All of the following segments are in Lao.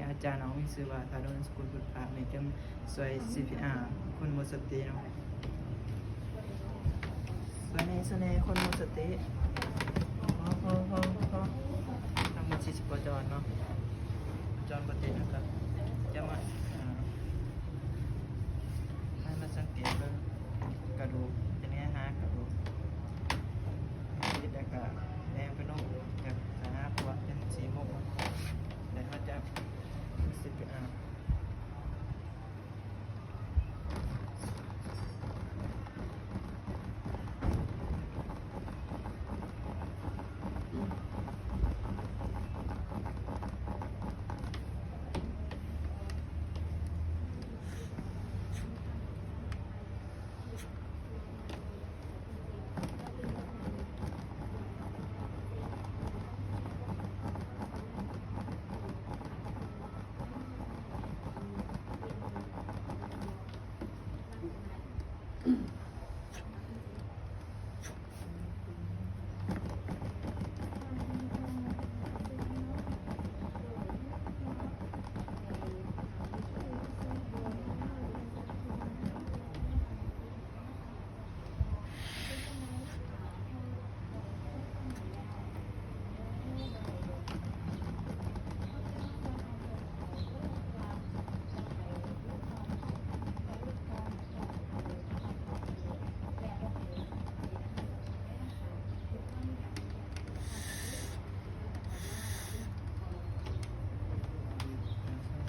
ອາຈານເຮົາມີຊື່ວ່າ ທາດວນສະກຸນ ພຸດພະ ແມ່ນຈະຊ່ວຍ ຊີພີອາ ຄົນໝົດສະຕິເນາະ. ຊ່ວຍແດ່ ຊ່ວຍແດ່ ຄົນໝົດສະຕິ. ພໍ ພໍ ພໍ ພໍ ທັງໝົດສີ່ສິບກວ່າຈອນເນາະ. ຈອນບໍ່ຕິດເຮົາກໍຈະມາ ອ່າ ໃຫ້ມາສັງເກດເບິ່ງກະດູກ ຈະແນຫາກະດູກ ຕິດແລ້ວກະແນມໄປເນາະ. ຈະ ຈະຫາກວດເປັນສີ່ໂມງ ແລ້ວເຮົາຈະສິໄປ ອ່າ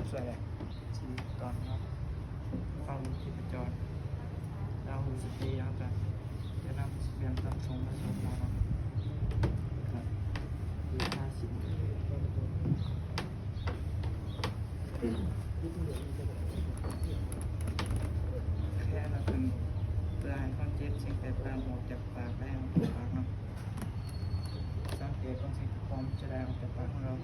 ຊ່ວຍແຫຼະ ທີ່ຕອນເຮົາເຝົ້າຊີພະຈອນ ເຮົາຮູ້ສຶກດີ ເຮົາກະຈະນຳສະບຽງຕອນສົ່ງມາສົ່ງເຮົາເນາະ. ກະຢູ່ທ່າສິນ ແຄ່ລະເພິ່ນ ເພື່ອໃຫ້ຄວາມເຈັບສິ່ງແປກປານອອກຈາກປາກ ແລະ ອອກຈາກປາກເນາະ. ສັງເກດເບິ່ງສິ່ງທີ່ຄວາມຈະໄດ້ອອກຈາກປາກຂອງເຮົາ.